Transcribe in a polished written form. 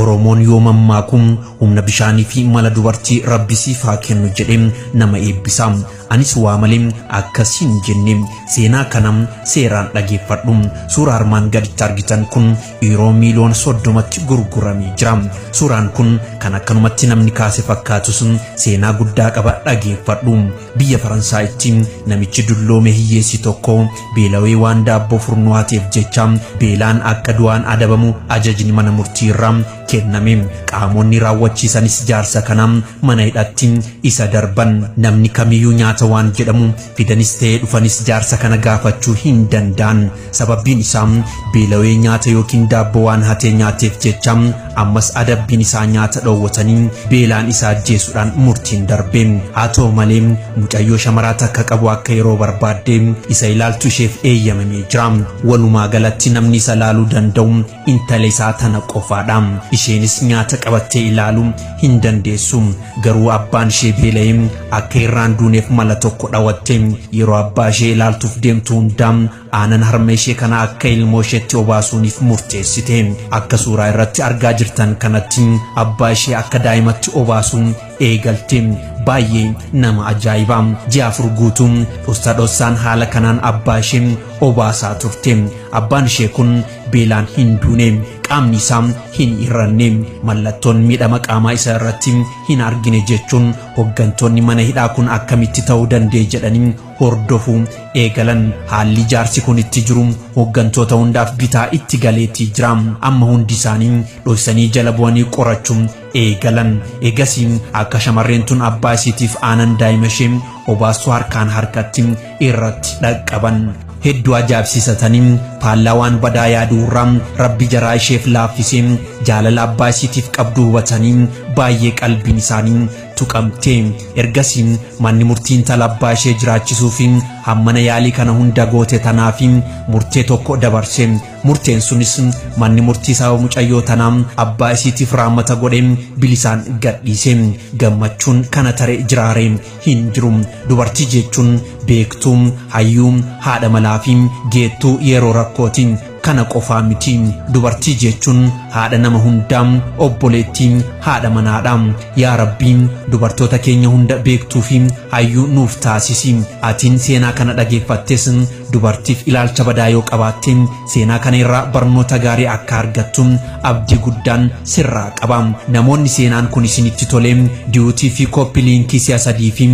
Oromoon yoo mammaaku humna bishaanii fi mala dubartii Rabbi siif haa kennu jedhee nama eebbisa. Anis waa malee akkas hin jenne. Seenaa kana seeraan dhageeffadhu. Suuraa armaan gaditti argitan kun Yuuroo miiliyoona 30tti gurguramee jira. Suuraan kun kan akkanumatti namni kaase fakkaatus seenaa guddaa qaba dhageeffadhu. Biyya Faransaayitti namichi dulloome hiyyeessi tokko beelawee waan daabboo furnoo hateef jecha beelaan akka du'aan adabamu ajajni mana murtii irraa kenname. Qaamonni raawwachiisanis jaarsa kana mana hidhatti isa darban. Namni kamiyyuu nyaata waan jedhamu fidanis ta'ee dhufanis jaarsa kana gaafachuu hin danda'an. Sababbiin isaa beelawee nyaata yookiin daabboo waan hatee nyaateef jecha ammas adabbiin isaa nyaata dhoowwatanii beelaan isa ajjeesuudhaan murtiin darbe. Haa ta'u malee mucayyoo shamaraa takka qabu akka yeroo barbaadde isa ilaaltu isheef eeyyamamee jira. Walumaa galatti namni isa laaluu danda'u intala isaa tana qofaadha. Isheenis nyaata qabattee ilaaluu hin dandeessu. Garuu abbaan ishee beela'ee akka irraan duuneef mala tokko dhawatte. Yeroo abbaa ishee ilaaltuuf deemtu hundaa aanan harma ishee kana akka ilmoo isheetti obaasuuniif murteessite. Akka suuraa irratti argaa jirtan kanatti abbaa ishee akka daa'imatti obaasuu eegalte. Baay'ee nama ajaa'iba. Ji'a 4 guutuu dhossa dhossaan haala kanaan abbaa ishee obaasaa turte. Abbaan ishee kun beelaan hin duune. Qaamni isaa hin hir'anne. Mallattoon miidhama qaamaa isa irratti hin argine jechuun hoggantoonni mana hidhaa kun akkamitti ta'uu danda'e jedhanii hordofuu eegalan. Haalli jaarsi kun itti jiru hoggantoota hundaaf bitaa itti galeetii jira. Amma hundi isaanii dhoksanii jala bu'anii qorachuu eegalan. Eegasii akka shamarreen tun abbaa isiitiif aanan daa'ima ishee obaastu harkaan harkatti irratti dhaqqaban. Hedduu ajaa'ibsiisatanii faallaa waan badaa yaaduu irraa Rabbi jaraa isheef laaffisee jaalala abbaa isiitiif qabdu hubatanii baay'ee qalbiin isaanii tuqamte. Ergasii manni murtii intala abbaa ishee jiraachisuu fi hammana yaalii kana hunda goote tanaa fi murtee tokko dabarse. Murteen sunis manni murtii sababa mucayyoo tanaa abbaa isiitiif rahmata godhe bilisaan gadhiise. Gammachuun kana tare jiraare hin jiru. Dubartii jechuun beektuu, hayyuu, haadha malaa fi geettuu yeroo rakkooti. Kana qofaa miti. Dubartii jechuun haadha nama hundaa, obboleettii, haadha manaadha. Yaa Rabbii dubartoota keenya hunda beektuu fi hayyuu nuuf taasisi. Atiin seenaa kana dhageeffattes dubartiif ilaalcha badaa yoo qabaatte seenaa kana irraa barnoota gaarii akka argattu abdii guddaan sirraa qaba. Namoonni seenaan kun isinitti tole diyuutii fi koppii liinkii si'a 3 fi.